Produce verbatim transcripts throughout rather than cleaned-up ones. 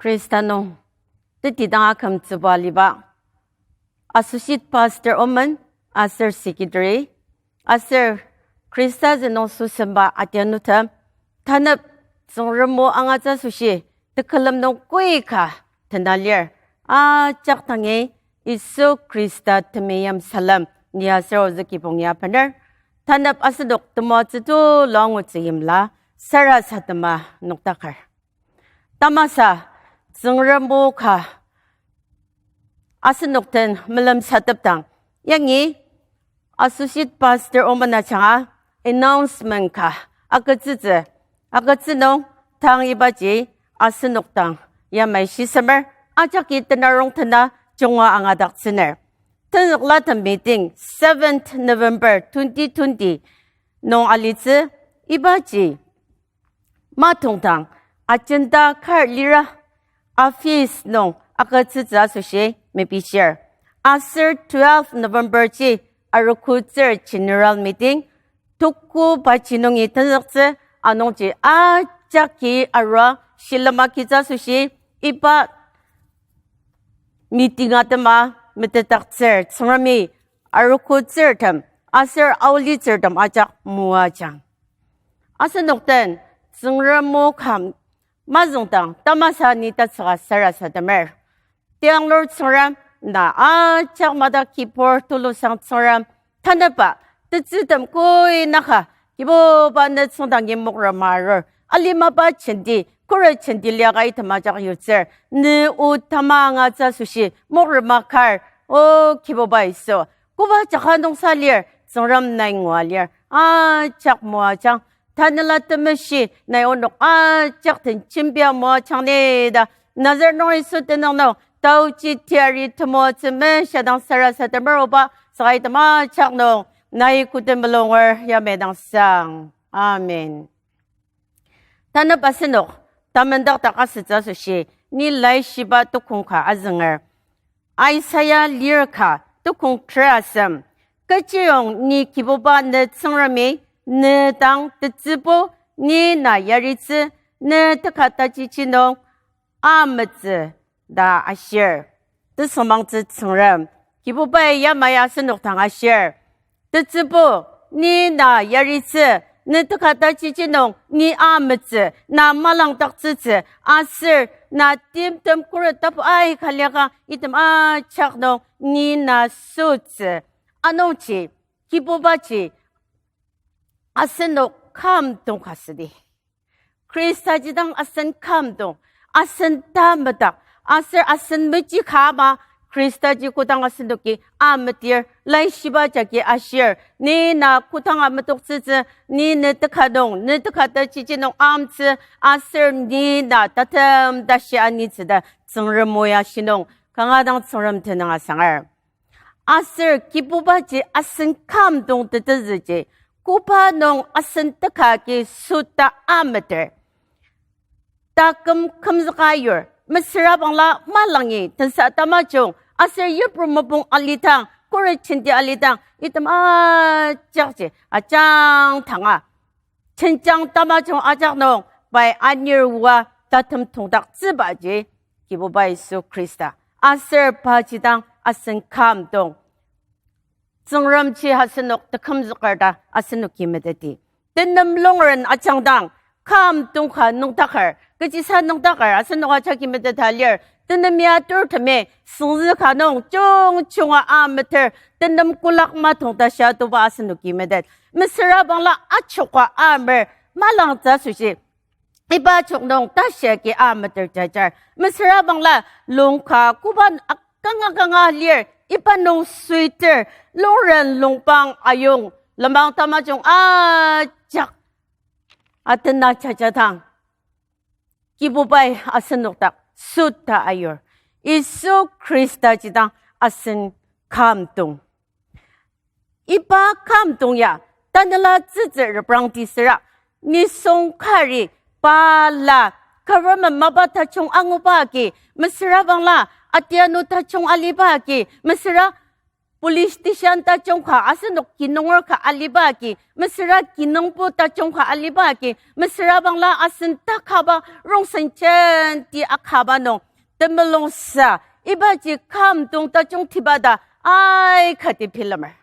Khrista nung tetidang akümtsüba aliba Associate Pastor Omen aser Secretary, aser Khrista zünung süsemba adianutem, tanep Tsüngrem o angatsü asoshi tekülem nung koika tena lir. Ajak dangi Yisu Khrista temeim salem ni aser ozü kibong ya bener. Tanep asenok temoatsü tulu angutsü yimla sarasadema nokdaker. Tamasa Tsüngrem o ka asenok den melemsatepdang, yangi Associate Pastor Omen ajanga announcement ka agütsütsü, agütsü nung tang ibaji asenok dang yamai shisemer, ajaki tenarong tena junga angadaktsüner. Tenzüklatem meeting seventh November twenty twenty nung alitsü, ibaji matongdang agenda kar lira office nung agütsütsü asoshi mepishir. Aser twelve November ji arogotsür general meeting, tuku baji nungi tenzüktsü, anungji ajaki arua shilem agitsü asoshi iba meeting atema metetdaktsür Tsüngremi arogotsürtem aser aolitsürtem ajak moajang. Asenok den Tsüngrem o ka mazüngdang tamasa ni tatsüka sarasademer. Tianglur Tsüngrem, na ajak madak kibur tulusang Tsüngrem, tanepba tetsütem koi naka Kibuba ne tsüngdangi mokrema arur. Alimaba jenti, khuret jenti liaka item ajak yutsür. Ne o tama angatsü asoshi mokrema kar. O Kibuba Yisu, koba jaka nungsa lir, Tsüngrem nai ngua lir. Ajak moajang, Tanela Temeshi nai onok ajak den jembia moajang ni ta, Nazareth nung Yisu tenüng nung taoji teyari temoatsü meshia dang sarasademer oba, saka item ajak nung nai kote mulunger yamai dang sang. Amen. Tanep asenok tamendakdak asütsü asoshi, ni laishiba tukong ka azünger. Isaiah lir ka tukong ter asem. Kechiyong ni Kibuba ne Tsüngremi ne dang tetsübo, ni na yaritsü, ne teka tajichi nung ametsü ta ashir. Tesüngmangtsü Tsüngrem, Kibubai yamai asenok dang ashir. Tetsübo, ni na yaritsü, ne teka tajichi nung ni ametsü, na malangdaktsütsü, aser na timtem khuret tapu aika liaka item ajak nung ni na sütsü. Anungji, Kibubaji asenok kümdong ka südi. Khristaji dang asen kümdong, asen tamedak, aser asen meji ka ama, Khristaji kodang asenoki ametir, laishiba jagi ashir, ni na kodanga metoktsütsü, ni ne teka nung, ne teka tajichi nung amtsü, aser ni na tatem tashi anitsü ta Tsüngrem o ya shinung, kanga dang Tsüngrem tenüng asangar. Aser Kibubaji asen kümdong tetezüji, koba nung asen teka agi süta ameter. Taküm kümzüka yur, mesüra bangla malangi tensa tamajung, aser yipru mopung alidang, khuret jenti alidang, item ajakji ajang tanga jenjang tamajung ajak nung pai anir oa tatem tongdaktsübaji Kibuba Yisu Khrista. Aser paji dang asen kümdong. Tsüngremji asenok tekümzüker ta asenoki meteti. Tenem longren ajangdang, kümdong ka nüngdaker, kechisa nüngdaker, asenok ajaki meteta lir. Tenem ya turtemi, süngzü ka nung, jungjunga ameter, tenem kolak matong ta shia toba asenoki metet. Mesüra bangla achoka amer, malangtsü asoshi. Iba chok nung tashi agi ameter jajar. Mesüra bangla lungka koba akanga kanga lir. Iba nung sweater, longren lungpang ayong, lenmang tamajung ajak atena jajadang, Kibubai asenok dak süta ayur. Yisu Khristaji dang asen kümdong. Iba kümdong ya, tanela tsütsü reprangti süra, nisung kari, pa la, government mapa tajung anguba agi, mesüra bangla, atianu tajung aliba agi, mesüra police station tajung ka asenok kinunger ka aliba agi, mesüra kinungpo tajung ka aliba agi, mesüra bangla asen takaba rongsen jenti akaba nung temulung sa, ibaji kümdong tajungtiba ta aikati bilemer.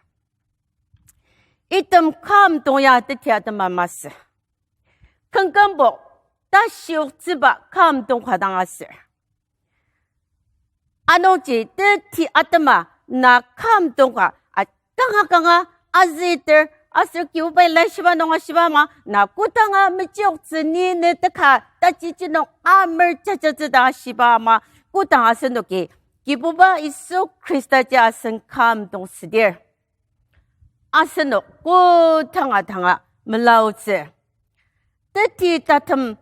Item kümdong ya teti atema masü. Kümkümbo, tashiyoktsüba kümdong ka dang aser. Anungji teti atema na kümdong ka a- kanga kanga azüter aser Kibubai laishiba nung ashiba ama na kodanga mechiyoktsü ni ne teka tachichi nung amer jajatsü ta ashiba ama kodang asenoki Kibuba Yisu Khristaji asen kümdong südir asenok kodanga danga melaotsü. Teti tatem,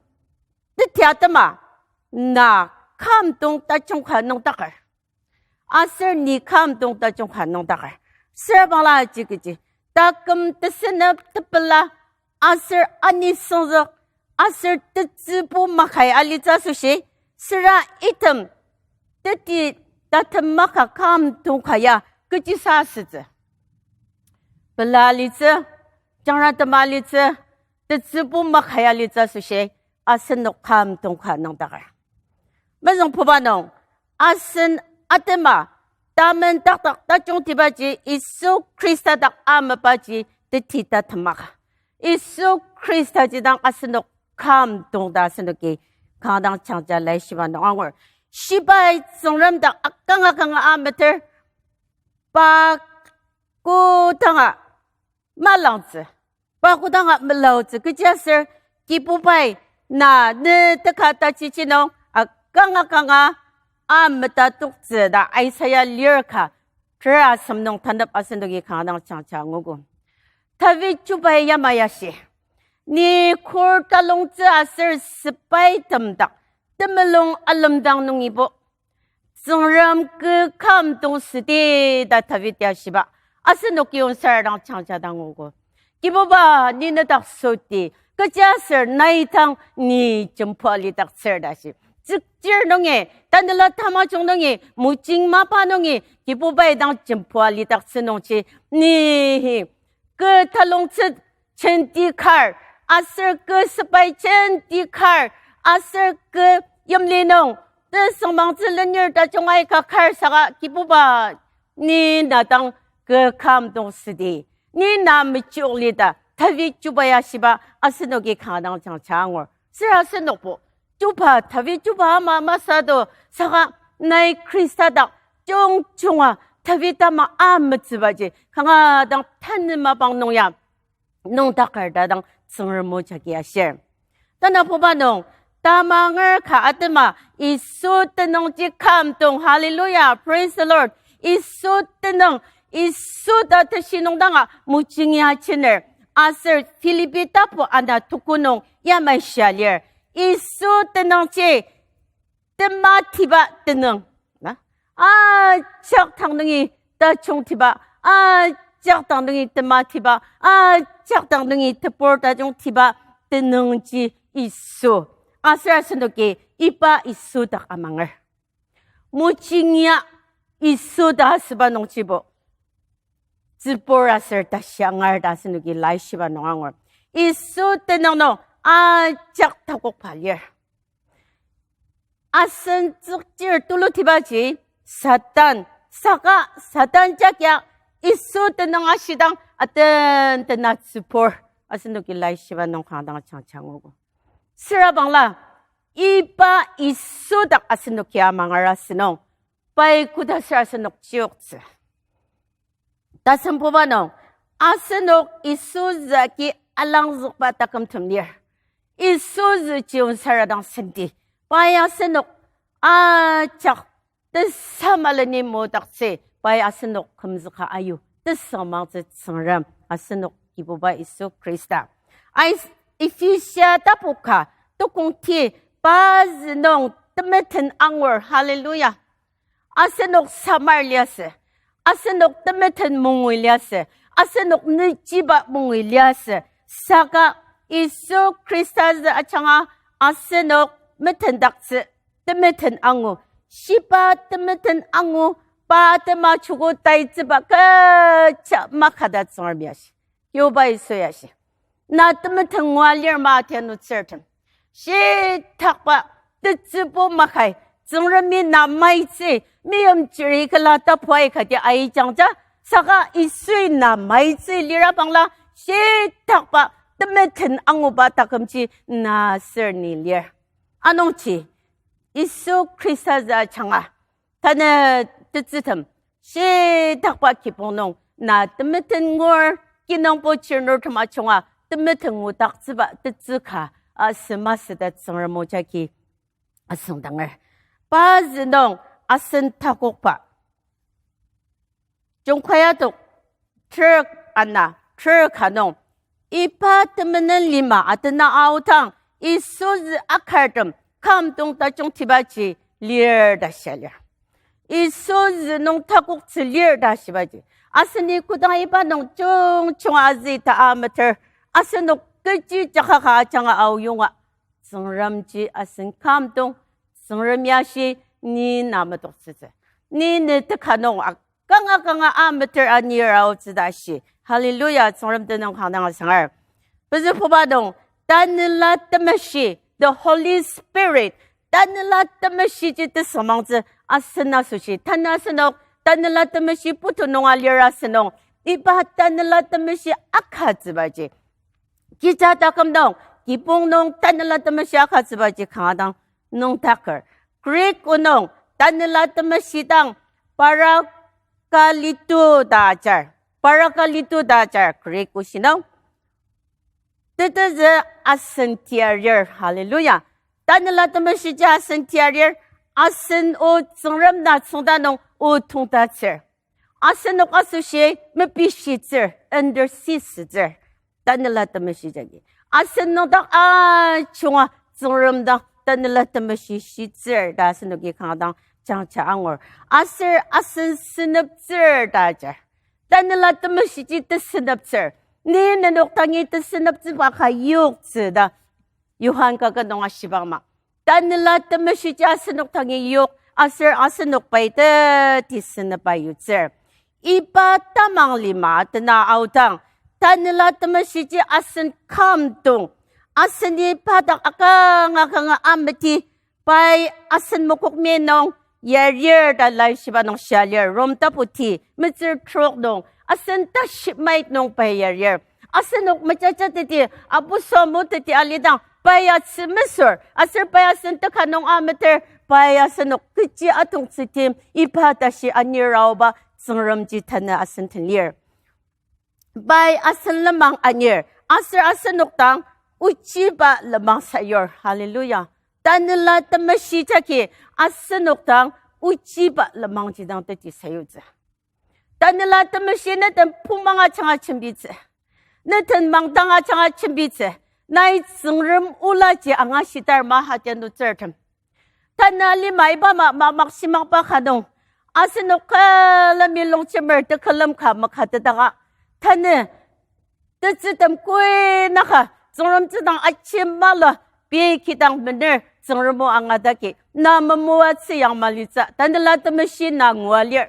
teti atema na kümdong tajung ka nüngdaker. Aser ni kümdong tajung ka nüngdaker. Süra bangla aji kechi, taküm tesünep tepela, aser anisüngzük, aser tetsübu makai alitsü asoshi, süra item teti tatem maka kümdong ka ya kechisa asütsü. Pela alitsü, jangra tema alitsü, tetsübu makai alitsü asoshi, asenok kümdong ka nüngdaker. Mezüngbuba nung, asen atema, tamen taktak tajungtibaji Yisu Khrista dak amübaji teti tatem maka. Yisu Khristaji dang asenok kümdong ta asenoki kanga dang jangja laishiba nung angur. Shibai Tsüngrem dak akanga kanga ameter, pa kodanga malangtsü, pa kodanga melaotsü, kechiaser Kibubai na ne teka tachichi nung akanga kanga ametatoktsü ta Isaiah lir ka ter asem nung tanep asenoki kanga dang jangja nguogo. David chubai yamai ashi, ni kur talongtsü aser sepaitem dak temulung alemdang nungibo Tsüngrem kü kümdong südi ta David ya shiba, asenoki onsar dang jangja dang nguogo. Kibuba, ni nedak südi, kechiaser nai dang ni jembo alidaktsür ta shi. Tsükchir nungi, tanela tamajung nungi, mojing mapa nungi, Kibubai dang jembo alidaktsü nungji, ni kü talongtsü jenti kar, aser kü sepai jenti kar, aser kü yimli nung tesüngmangtsü lenir tajung aika kar saka Kibuba, ni na dang kü kümdong südi, ni na mechiyokli ta David chuba ya shiba asenoki kanga dang jangja angur. Süra asenokbo chuba, David chuba ama masü to saka nai Khrista dak jungjunga David ama ametsübaji kanga dang tanü mapang nung ya nüngdaker ta dang Tsüngrem o jagi ashir. Tanabuba nung, tamanger ka atema Yisu tenüngji kümdong, hallelujah, praise the Lord. Yisu tenüng, Yisu ta teshi nung danga mojing ya chiner. Aser Philippi tapu ana tuku nung yamai shia lir. Yisu tenüngji tematiba tenüng. Na? Ajak dang nungi tajungtiba, ajak dang nungi tematiba, ajak dang nungi tebur tajungtiba tenüngji Yisu. Aser asenoki iba Yisu dak amanger. Mojing ya Yisu ta asüba nungjibo tsübur aser tashi angar ta asenoki laishiba nung angur. Yisu tenüng nung ajak takokba lir. Asen tsükchir tulutibaji Satan, saka Satan jakya Yisu tenüng ashidang aten tena tsübur asenoki laishiba nung kanga dang jangja nguogo. Süra bangla, iba Yisu dak asenoki amanger asünung, pai koda süra asenok chiyoktsü. Tasembuba nung, asenok Yisu zü agi alangzükba takümtem lir. Yisu zü ji onsara dang senti, pai asenok ajak tesamaleni modaktsü, pai asenok kümzüka ayu tesüngmangtsü Tsüngrem, asenok Kibuba Yisu Khrista. Ais-, Ephesia tapu ka tukong ti, pa zü nung temeten angur, hallelujah. Asenok samar liasü, asenok temeten mongui liasü, asenok nechiba mongui liasü, saka Yisu Khrista zü ajanga asenok metendaktsü temeten angu, shiba temeten angu pa atema chuku taitsüba kecha makata Tsüngrem ya shi. Kibuba Yisu ya shi. Na temeten ngua lir ma tianutsürtem. Shitakba tetsübo makai, Tsüngremi na maitsü, meimchiri kala tapuai kati aijangja, saka Yisui na maitsü lira bangla, shitakba temeten anguba takümji na ser ni lir. Anungji, Yisu Khrista za changa, tanü tetsütem, shitakba kibong nung, na temeten ngur, kinungpo chirnurtem ajunga, temeten ngudaktsüba tetsü ka, asema süta Tsüngrem o jagi asüngdanger. Pa zü nung asen takokba. Jungkaya tok, ter ana, ter ka nung, iba temenen lima atena aodang, Yisu zü akartem, kümdong tajungtibaji lir ta shia lir. Yisu zü nung takoktsü lir ta shibaji. Aseni kodang iba nung jungjunga azü ta ameter, asenok kechi jakaka ajanga aoyonga, Tsüngremji asen kümdong, Tsüngrem ya shi ni na metoktsütsü. Ni ne teka nung a- kanga kanga ameter anir aotsü ta shi. Hallelujah, Tsüngrem tenüng kanga dang asangar. Pezübuba nung, Tanela Temeshi, the Holy Spirit, Tanela Temeshiji tesüngmangtsü asen asoshi. Tanü asenok, Tanela Temeshi putu nung alir asenok. Iba Tanela Temeshi akatsübaji. Kija taküm nung, kibong nung Tanela Temeshi akatsübaji kanga dang nüngdaker. Greek o nung, Tanela Temeshi dang, Parakleto ta ajar. Parakleto ta ajar, Greek oshi nung. Tetezü asen tiarir, hallelujah. Tanela Temeshiji asen tiarir, asen o Tsüngrem na tsüngda nung o tongtatsür. Asenok asoshi mepishitsür, intercede sütsür. Tanela Temeshi jagi. Asen nüngdak ajunga Tsüngrem dang Tanela Temeshi shitsür ta asenoki kanga dang jangja angur. Aser asen seneptsür ta ajar. Tanela Temeshiji teseneptsür. Ni nenok dangi teseneptsüba ka yoktsü ta Johan kaket nung ashiba ama. Tanela Temeshiji asenok dangi yok, aser asenok pai teti senepba yutsür. Iba tamang lima atena aodang, Tanela Temeshiji asen kümdong, aseni pa dak akanga kanga ameti, pai asen mokokmi nung yarir ta laishiba nung shia lir, Rom tapu ti, metsür trok nung, asen tashi mait nung pai yarir. Asenok mejajateti, abuso moteti alidang, pai atsü mesür, aser pai asen teka nung ameter, pai asenok kechi atongtsü tim, iba tashi anir aoba Tsüngremji tanü asen den lir. Pai asen lenmang anir, aser asenok dang ochiba lenmang sayur. Hallelujah. Tanela Temeshi jagi asenok dang ochiba lenmangji dang teti sayutsü. Tanela Temeshi ne den pumang ajanga jembitsü. Ne den mangdang ajanga jembitsü. Nai Tsüngrem olaji angashitar ma hatianutsürtem. Tanü lima iba ama mamak shimakba ka nung, asenok külemi longjemer tekülem ka makatetaka. Tanü tetsütem koi naka, Tsüngrem tsüdang achi mala, pei kidang mener, Tsüngrem o angadaki, na memoatsü yang malitsü, Tanela Temeshi na ngua lir.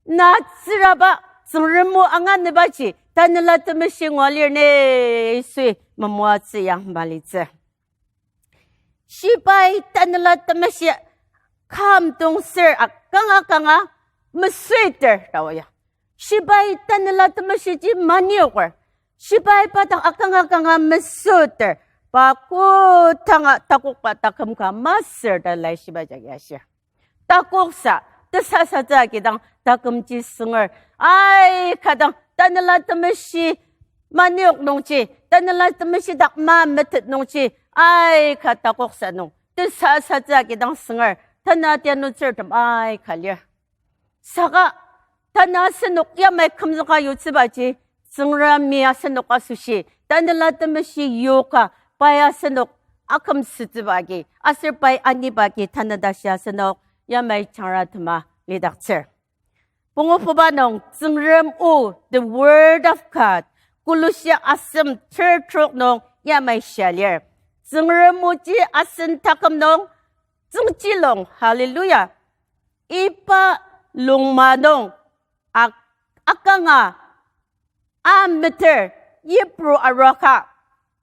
Na tsüraba, Tsüngrem o anganibaji, Tanela Temeshi ngua lir ne, Yisui memoatsü yang malitsü. Shibai Tanela Temeshi kümdong ser akanga kanga mesüiter ta o ya. Shibai Tanela Temeshiji manioker. Shibai pa dak akanga kanga mesüiter. Pa kodanga takokba taküm ka masür ta laishiba jagi ashir. Takoksa, tesasatsü agidang takümji sünger. Aika dang Tanela Temeshi maniok nungji, Tanela Temeshi dak mametet nungji, aika takoksa nung tesasatsü agidang sünger. Tanü tianutsürtem aika lir. Saka, tanü asenok yamai kümzüka yutsübaji, Tsüngremi asenok asoshi, Tanela Temeshi yoka, pai asenok akümsütsüba agi, aser pai aniba agi tanü tashi asenok yamai jangra tema lidaktsür. Pungububa nung Tsüngrem o, the word of God, Kolosia asem ter trok nung yamai shia lir. Tsüngrem oji asen taküm nung, tsüngchilung, hallelujah. Iba lungma nung ak-, akanga, a meter, yipru aruaka,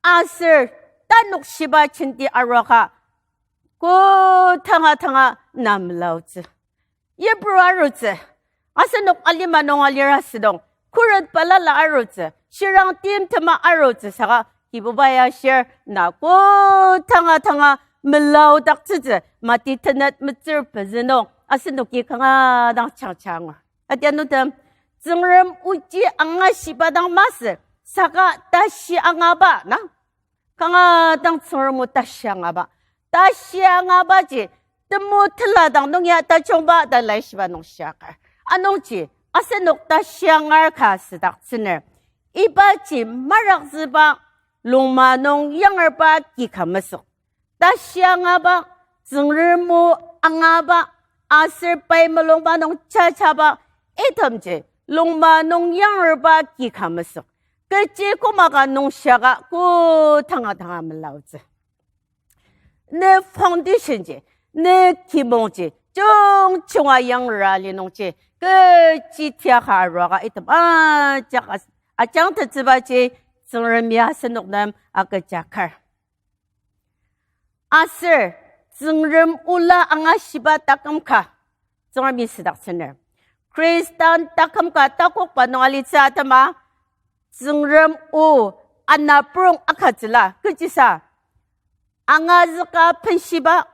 aser tanok shiba jenti aruaka, kü tanga tanga na melaotsü. Yipru arutsü, asenok alima nung alira südong, khuret balala arutsü, shirang timtema arutsü saka, Kibuba ya shir na kü tanga tanga melaodaktsütsü, Mati tenet metsür pezü nung, asenoki kanga dang changcha angur. Adianutem, Tsüngrem oji angashiba dang masü, saka tashi angaba na. Kanga dang Tsüngrem o tashi angaba. Tashi angabaji, temu tela dang nung ya tajungba ta laishiba nung shiakar. Anungji, asenok tashi angar ka südaktsüner. Ibaji marakzüba lungma nung yangerba ki ka mesük. Tashi angaba, Tsüngrem o angaba, aser pai mulungba nung jajaba, itemji lungma nung yangerba ki ka mesük. Kechi koma ka nung shiaka kü tanga tanga melaotsü. Ne foundation ji, ne kimong ji, jung junga yangra li nungji, kechi tiaka aruaka item ajak as-, ajangtettsübaji, Tsüngrem ya asenok nem agüjakar. Aser, Tsüngrem ola angashiba taküm ka, Tsüngremi südaktsüner. Khristan taküm ka takokba nung alitsü atema, Tsüngrem o anaprong akatsüla, kechisa, angazüka benshiba,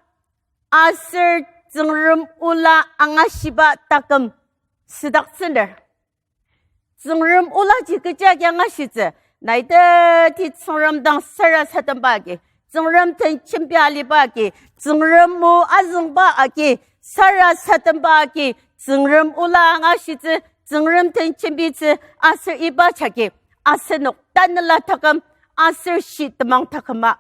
aser Tsüngrem ola angashiba taküm südaktsüner. Tsüngrem olaji kechi agi angashitsü, nai teti Tsüngrem dang sarasademba agi, Tsüngrem den jembi aliba agi, Tsüngrem o azüngba agi, sarasademba agi, Tsüngrem ola angashitsü, Tsüngrem den jembitsü, aser iba jagi, asenok tanela taküm, aser shi temang taküma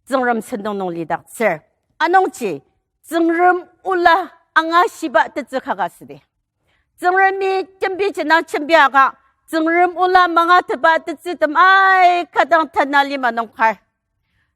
Tsüngrem sentong nung lidaktsür. Anungji, Tsüngrem ola angashiba tetsü kaka südi. Tsüngremi jembi jenang jembiaka, Tsüngrem ola mangatetba tetsütem aika dang tanü lima nung kar.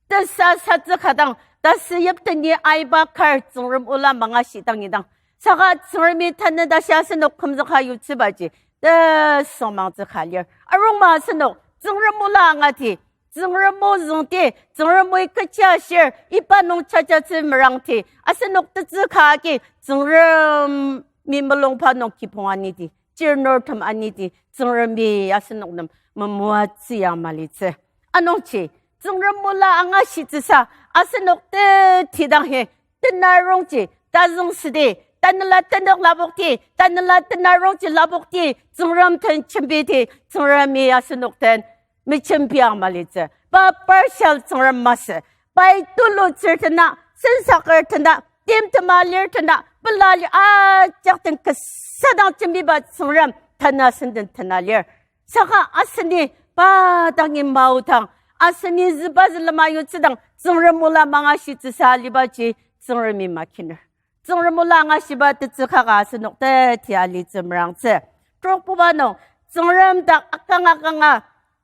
Tesasatsü ka dang, tasü yipteni aiba kar Tsüngrem ola mangashidang idang. Saka Tsüngremi tanü tashi asenok kümzüka yutsübaji, tesüngmangtsü ka lir. Arungma asenok, Tsüngrem ola angati, Tsüngrem o züngdi, Tsüngrem oi kechi ashir, iba nung jajatsü merangdi, asenok tetsü ka agi, Tsüngremi mulungba nung kibong anidi, chirnurtem anidi, Tsüngremi asenok nem memoatsü ya malitsü. Anungji, Tsüngrem ola angashitsüsa, asenok tetidang hi, tenarongji, tazüng südi, tanela tenük lapokdi, tanela tenarongji lapokdi, Tsüngrem den jembidi, Tsüngremi asenok den mejembiang malitsü. Pa partial Tsüngrem masü. Pai tulutsür tena, sensaker tena, timtema lir tena, pela lir ajak den kasa dang jembiba Tsüngrem tena senden tena lir. Saka aseni pa dangi maodang, aseni züba zülema yutsüdang, Tsüngrem ola mangashitsüsa alibaji Tsüngremi makiner. Tsüngrem ola angashiba tetsü kaka asenok teti alitsü merangtsü. Trokbuba nung, Tsüngrem dak akanga kanga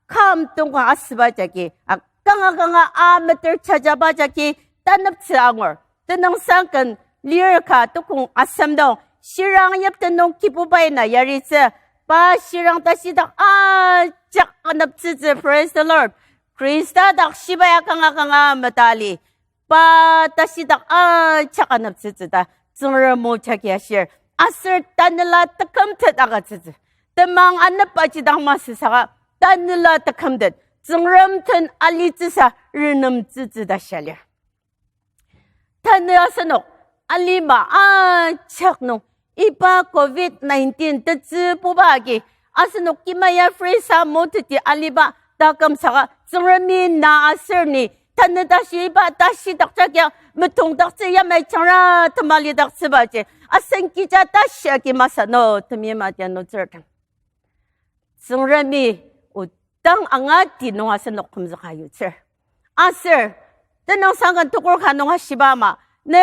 kam tongka asüba jagi, akanga kanga a meter jajaba jagi, taneptsü angur. Tenüngsang ken lir ka tukong asem nung, shirang yipten nung Kibubai na yaritsü, pa shirang tashidak ajak aneptsütsü, praise the Lord. Khrista dak shibai akanga kanga metali. Pa tashidak ajak aneptsütsü ta, Tsüngrem o jagi ashir. Aser tanela tekümtet agütsütsü. Temang anep ajidang masü saka, tanela tekümtet. Tsüngrem den alitsüsa renemtsütsü ta shia lir. Tanü asenok, alima ajak nung, iba covid nineteen tetsübuba agi, asenok kimaya free sa moteti aliba taküm saka, Tsüngremi na aser ni, tanü tashi iba tashidak jagi, metongdaktsü yamai jangra temalidaktsübaji, asen kija tashi agi masü no, temeim adianutsürtem. Tsüngremi odang angati nung asenok kümzüka yutsür. Aser, tenüngsang ken tukur ka nung ashiba ama, ne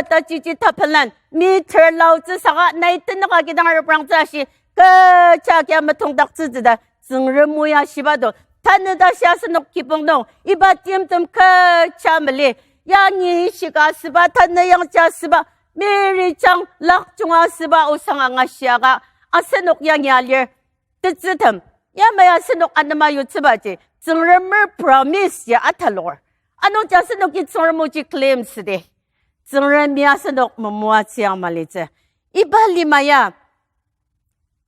tajiji tapelan, meter laotsü saka nai tenük agi dang reprangtsü ashi, kecha kia metongdaktsütsü ta, Tsüngrem o ya shiba do, tanü tashi asenok kibong nung, iba timtem kecha mali, yangi ishika asüba, tanü yangja asüba, Mary jang lak junga süba osang angashiaka, asenok yangi alir, tetsütem, yamai asenok anema yutsübaji, Tsüngremer promise ya atalur. Anungji asenoki Tsüngrem oji claim südi. Tsüngremi asenok memoatsü yang malitsü. Iba lima ya,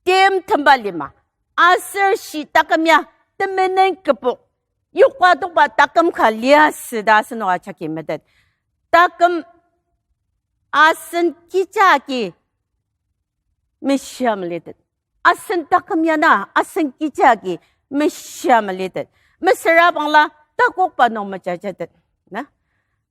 tim temba lima. Aser shi taküm ya, temenen kübok. Yokba tokba taküm ka lia süda asenok ajaki metet. Taküm asen kija agi meshia malitet. Asen taküm ya na, asen kija agi meshia malitet. Mesüra bangla takokba nung mejajatet. Na?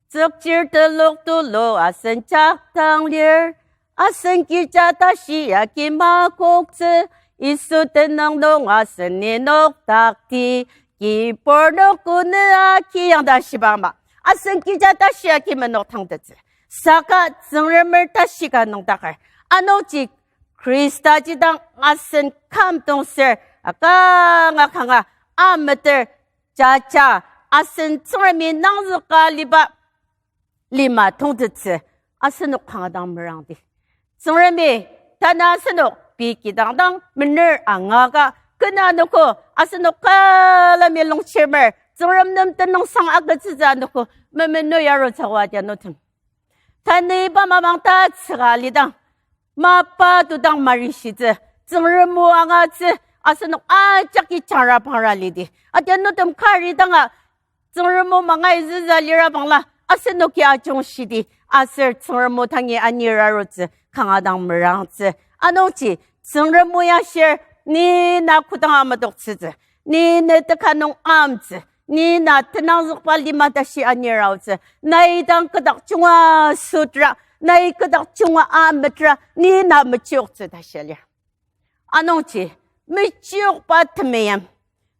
Tsükchir telok tulu asen jaktang lir, asen kija tashi agi makoktsü, Yisu tenüng nung asen ni nokdakti, kibur nok kune agi yang ta shiba ama. Asen kija tashi agi menok tangtettsü. Saka Tsüngremer tashi ka nüngdaker. Anungji Khrista jidang asen kamtong ser akanga kanga ameter jaja asen Tsüngremi nangzüka liba lima tongtettsü asenok kanga dang merangdi. Tsüngremi tanü asenok pei kidang dang mener angaka kena anogo asenok külemi longchirmer Tsüngrem nem tenüngsang agütsütsü anogo memenu yarutsü wa tia nutem. Tanü iba mapang tatsüka lidang, mapa tudang marishitsü, Tsüngrem o angatsü, asenok ajaki jangra pangra lidi. Atia nutem kari danga, Tsüngrem o mangai züza lira bangla, asenoki ajungshidi, aser Tsüngrem o tangi anir arutsü, kanga dang merangtsü. Anungji, Tsüngrem o ya shir, ni na kodanga madoktsütsü, ni ne teka nung amtsü, ni na tenangzükba lima tashi anir aotsü, nai dang kü dak junga sütra, nai kü dak junga ametra, ni na mechiyoktsü ta shia lir. Anungji, mechiyokba temeim,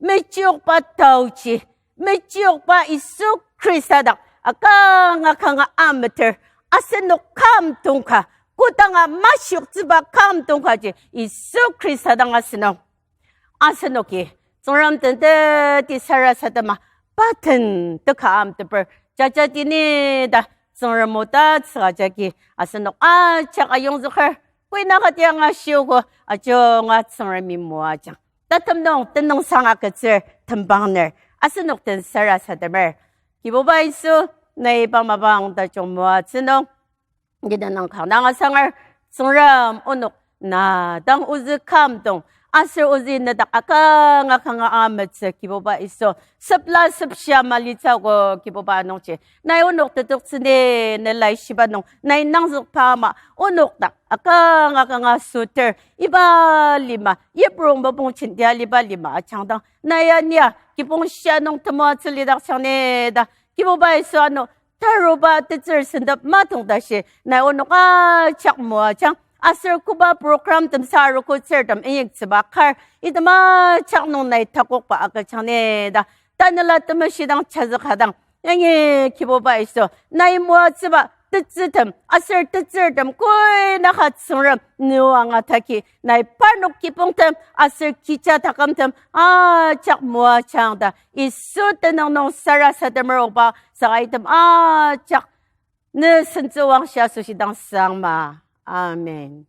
mechiyokba taochi, mechiyokba Yisu Khrista dak akanga kanga ameter, asenok kamtongka, kodanga mashiyoktsüba kamtongkaji Yisu Khrista dang asünung. Asenoki, Tsüngrem den teti sarasadema, pa den teka amteper, jajatini ta, Tsüngrem o tatsüka jagi, asenok ajak ayongzüker, koina kati angashiogo, ajunga Tsüngremi moajang. Tatem nung tenüngsang agütsür tembangner, asenok den sarasademer. Kibuba Yisu, nai iba mapang tajung moatsü nung, kidang nang kanga dang asangar, Tsüngrem onok na dang ozü kamtong, aser ozü nedak akanga kanga ametsü Kibuba Yisu, sepla sepshia malitsüogo Kibuba nungji. Nai onok tetoktsüni ne laishiba nung, nai nangzükba ama, onok dak akanga kanga süter, iba lima, yiprong mapang jenti aliba lima ajangdang, nai ania, kibong shia nung temoatsü lidak jangnü ta, Kibuba Yisu ano, taruba tetsür sentep matong tashi, nai onok ajak moajang, aser koba program temsa arogo tsürtem inyaktsüba kar, item ajak nung nai takokba agüjang ni ta, Tanela Temeshi dang chazüka dang, yangi Kibuba Yisu, nai moatsüba tetsürtem, aser tetsürtem koinaka Tsüngrem, ne o angataki, nai parnok kibongtem, aser kija takümtem, ajak moajang ta, Yisu tenüng nung sarasademer oba, saka item ajak ne sentsüwangshi asoshi dang sangma. Amen.